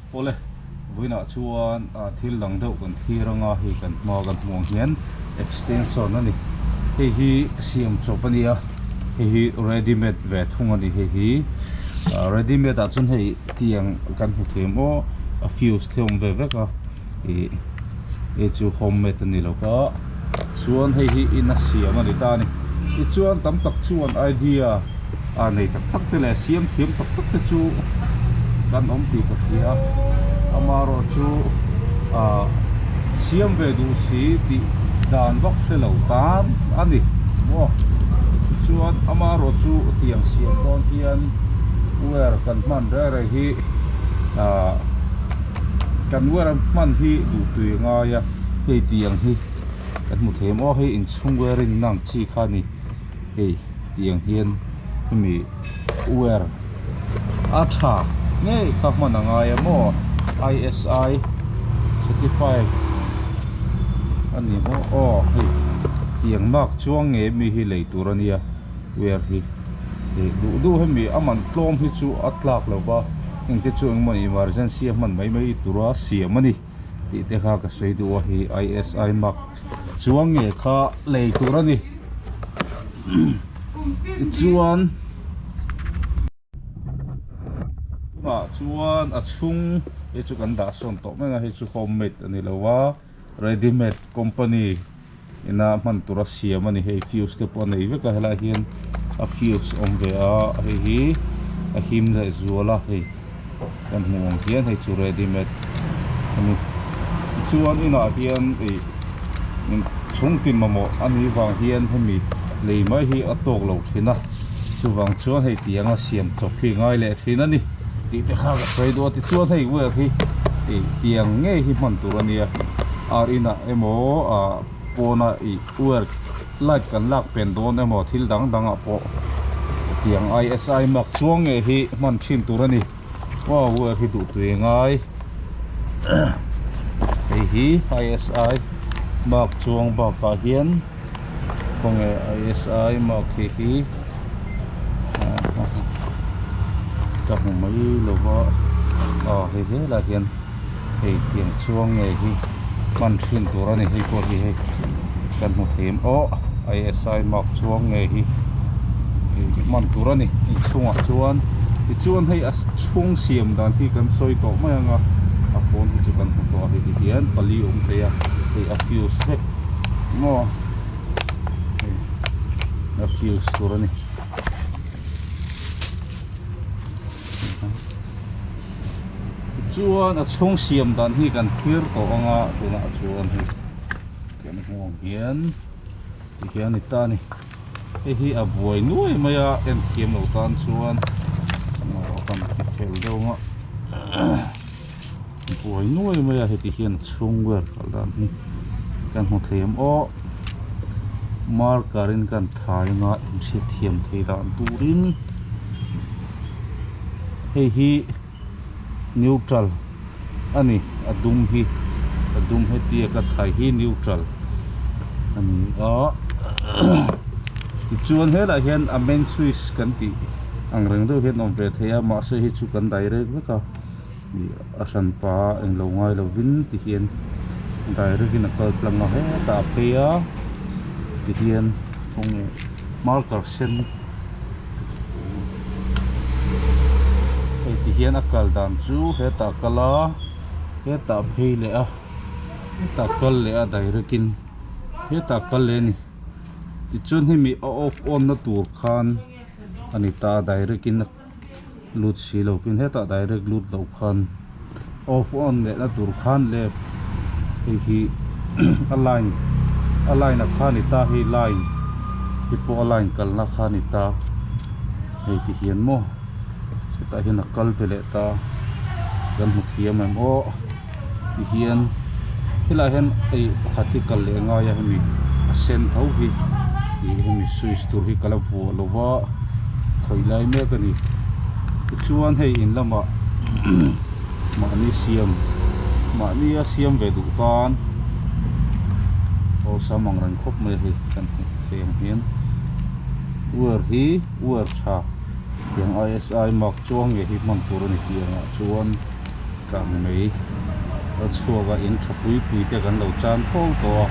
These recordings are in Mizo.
Awle, vawiinah chuan thil dang deuh kan thlir anga hei kan hma kan hmuh ang hian extension a ni. Hei hi siam chawp a nia, hei hi ready made ve thung a ni hei hi. Ready made ah chuan hei tiang kan hmu thei ang aw, a fuse te a awm ve vek a, ih hei chu home made a ni lo va, chuan hei hi in a siam a ni ta a ni. Tichuan tam tak chuan idea. A nei tak tak te leh siam thiam tak tak te chu kan awm tih ka hria a amaherawh chu ah siam ve duh si tih dan vak hre lo tan a ni maw tichuan amaherawh chu tiang siam dawn hian wire kan hman reng reng hi ah kan wire hman hi duh tui a ngai a hei tiang hi kan hmu thei ang aw hei inchhung wire in ang chi kha a ni. Hei tiang hian hemi wire a tha ngei kha hman a ngai a maw I_S_I 35 a ni maw aw hei tiang mark chuang nge mi hi lei tur a nia wire hi ih duh duh hemi a man tlawm hi chu a tlak lo va engte chu engemaw emergency a hman mai mai tura siam a ni tih te kha ka sawi duh a hei I_S_I mark chuang nge kha lei tur a ni. Tichuan tunah chuan a chhung hei chu kan dah sawn tawh mai a hei chu home made a ni lo a ready made company ina hman tura siam a ni hei fuse te pawh a nei vek a helaiah hian a fuse a awm ve a hei hi a him leh zual a hei kan hmuh ang hian hei chu ready made a ni tichuan inah hian ih chhungtin mamawh a nih vang hian hemi lei mai hi a tawk lo thin a chuvang chuan hei tianga siam chawp hi ngai leh thin a ni tih te kha ka sawi duh a tichuan hei wire hi ih tiang ngei hi hman tur a nia ar inah emaw ah pawna ih wire light kan lak pen dawn emaw thil dang dang ah pawh tiang I_S_I mark chuang ngei hi hman thin tur a ni aw wire hi duh tui ngai hei hi I_S_I mark chuang bakah hian khawnge I_S_I mark hi hi ka hmu mai lova aw hei helaiah hian hei tiang chuang ngei hi hman thin tur a ni hei pawh hi hei kan hmu thei em aw I_S_I mark chuang ngei hi hman tur a ni inchhungah chuan tichuan hei a chhung siam dan hi kan sawi tawh mai ang a a pawn hi chu kan hmu tawh a hei ti hian pali a awm thei a hei a fuse vek maw hei a fuse tur a ni. Chuan a chhung siam dan hi kan thlir tawh ang a tunah chuan hei kan hmuh ang hian tihian a ni ta a ni hei hi a buai nuai mai a en thiam lo tan chuan erawh kan ti fel deuh ang a buai nuai mai a heti hian a chhung vel kal dan hi kan hmu thei ang aw marker in kan thai anga inhriatthiam thei dan turin. Hei hi neutral a ni a dum hi a dum hetia ka thai hi neutral a ni a tichuan helaiah hian a main switch kan tih ang reng deuh hian a awm ve thei a mahse hei chu kan direct vek a ih a hranpa englo ngai lovin tihian direct in a kal tlang a hetah a phei a tihian khawnge marker sen. Hei ti hian a kal dan chu hetah kal a hetah phei leh a hetah kal leh a direct in hetah kal leh a ni tichuan hemi a off on na tur khan a ni ta a direct in lut si lovin hetah direct lut loh khan off on leh na tur khan left hei hi a line a line ah khan a ni ta hei line hi pawh a line kalna kha a ni ta hei ti hian maw hetah hian a kal ve leh ta kan hmu thiam em aw ti hian helaiah hian ei pakhat hi kal leh a ngai a hemi a sen tho hi ih hemi switch tur hi ka la vuah lo va khawih lai mek a ni tichuan hei in lamah mahni siam mahni a siam ve duh tan awlsam ang reng khawp mai a hei kan hmuh theih ang hian wire hi wire tha tiang I_S_I mark chuang nge hi hman tur a ni tih angah chuan. Kangmei a chhuak a in tha pui pui te kan lo chan fo tawh a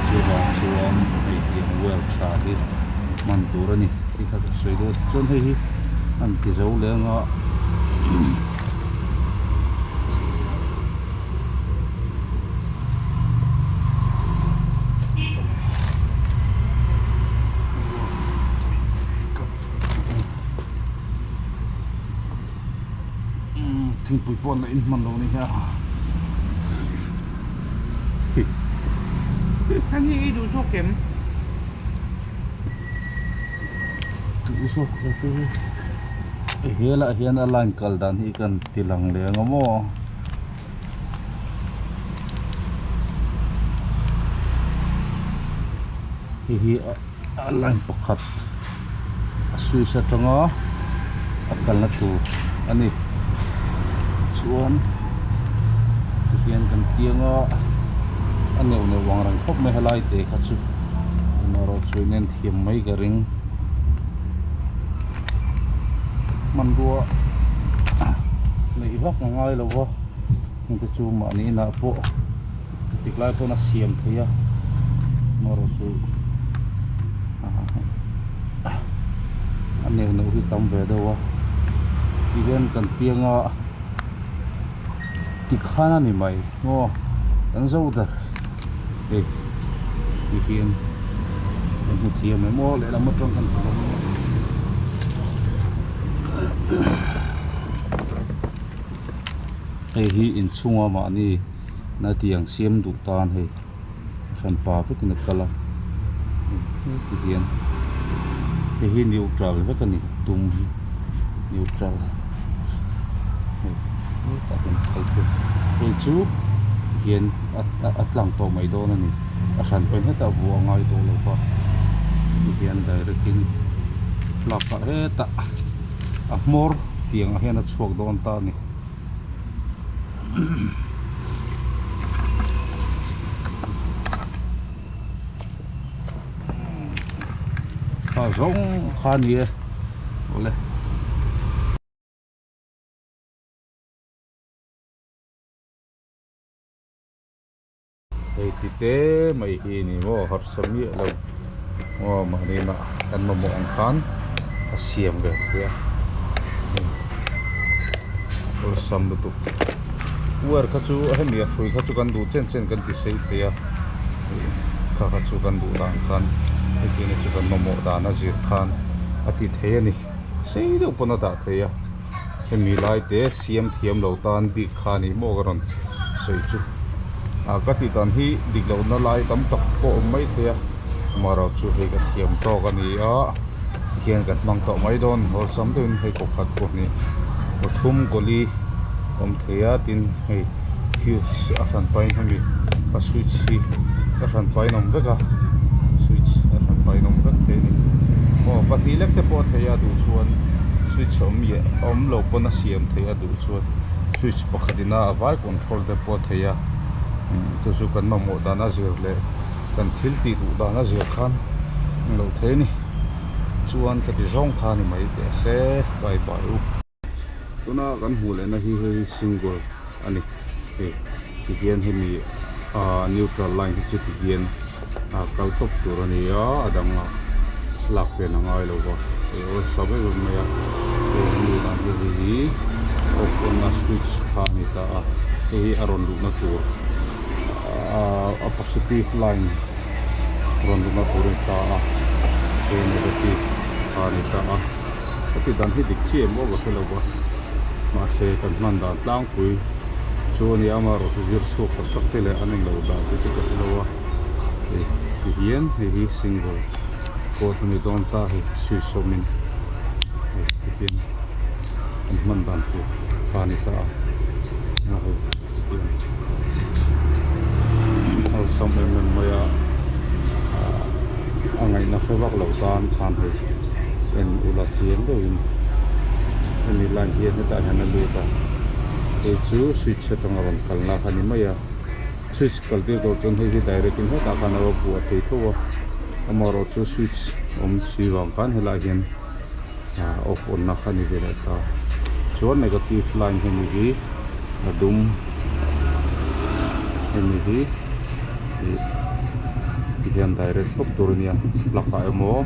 chuvang chuan hei tiang wire tha hi hman tur a ni tih kha ka sawi dawn chuan hei hi an ti zo leh anga. Thingpui pawh an la inhman lo ni hian. Heng hi i duh zawk em? Duh zawk lo fe. Helah hian a line kal dan hi kan ti lang leh ang maw? Hei hi a line pakhat a switch atanga a kalna tur a ni chuan tihian kan tiang a a neuh neuh ang reng khawp mai helai te kha chu erawh chu in en thiam mai ka ring hmanrua neih vak a ngai lo va heng te chu mahni inah pawh Tik lai pawn a siam thei a amaherawh chu a neuh neuh hi tam ve deuh a tihian kan piang a tikhan a ni mai maw kan zo der hei tihian kan hmu thiam em aw lehlam atang kan ti ang hei hi inchhunga mahni. Na tiang siam duh tan hei hran pa vekin a kal a ti hian hei hi neutral vek a ni tum hi neutral hei hetah hian a kal thei hei chu tihian a tlang tawh mai dawn a ni a hran pawhin hetah vuah a ngai tawh lo va tihian direct in plug ah hetah a hmawr tiang ah hian a chhuak dawn ta a ni. Kha zawng kha a ni e awle. Hei ti te mai hi ni maw harsa miah lo aw mahni inah kan mamawh ang khan a siam ve thei a awlsam lutuk wire kha chu hemi a hrui kha chu kan duh chen chen kan ti sei thei a kha kha chu kan duh dan khan hetiang hi chu kan mamawh dan a zir khan a ti thei a ni sei deuh pawn a dah thei a hemi lai te siam thiam lo tan bik kha a ni maw ka rawn sawi chu ah ka tih dan hi dik loh na lai tam tak pawh a awm mai thei a amaherawh chu hei ka thiam tawk a ni a tikhian kan hmang tawh mai dawn awlsam deuhin hei kaw khat pawh hnih kaw thum kaw li awm thei a tin hei fuse a hran pahin hemi a switch hi a hran pahin a awm vek a switch a hran pahin a awm vek thei a ni aw pahnih lek te pawh a thei a duh chuan switch a awm leh a awm lo pawn a siam theih a duh chuan switch pakhat ina a vai control te pawh a thei a chu chu kan mamawh dan a zir leh kan thil tih duh dan a zir khan a lo thei a ni chuan ka ti zawng kha a ni mai teh se bye bye u. Tuna kan hmuh lehna hi hei hi single a ni hei tihian hemi ah neutral line hi chu tihian ah kal tawp tur a ni a a dangah lak pen a ngai lo va hei awlsam em em mai a hei hemi dan hi hei hi off on a switch kha a ni ta a hei hi a rawn luhna tur ah a positive line rawn luhna tur a ni ta a hei negative kha a ni ta a. Ka ti dan hi dik chiah em aw ka hre lo va, mahse kan hman dan tlangpui chu a nia amaherawh chu zir chhuak tak tak te leh an englo dan te chu ka hre lo a, hei ti hian hei hi single coat a ni dawn ta hei switch awmin hei ti hian an hman dan tur kha a ni ta a, a hei ti hian awlsam em em mai a a ngaihna hre vak lo tan khan hei. En ula chiang deuhin hemi line hian hetah hian a lut a hei chu switch atanga rawn kalna kha a ni mai a switch kal tir tur chuan hei hi direct in hetah khan a va buah thei tho a amaherawh chu switch awm si vang khan helaiah hian ah off on na kha a ni ve leh ta chuan negative line hemi hi. A dum hemi hi ih tihian direct tawp tur a nia plug ah emaw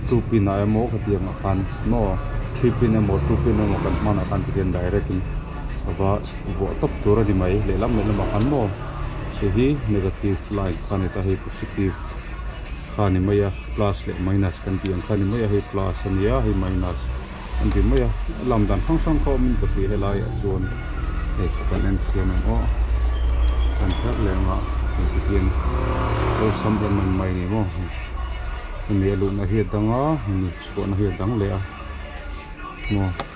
two pin ah emaw khatiang ah khan maw three pin emaw two pin emaw kan hman ah khan tihian direct in a va vuah tawp tur a ni mai lehlam lehlam ah khan maw hei hi negative line kha a ni ta hei positive kha a ni mai a plus leh minus kan tih ang kha a ni mai a hei plus a nia hei minus. An ti mai a, a lam dan hrang hrang kha awmin ka hria helai ah chuan hei kan en thiam ang aw kan her leh ang a hei ti hian awlsam em em mai a ni maw hemi a luhna hi a dang a hemi chhuahna hi a dang leh a maw.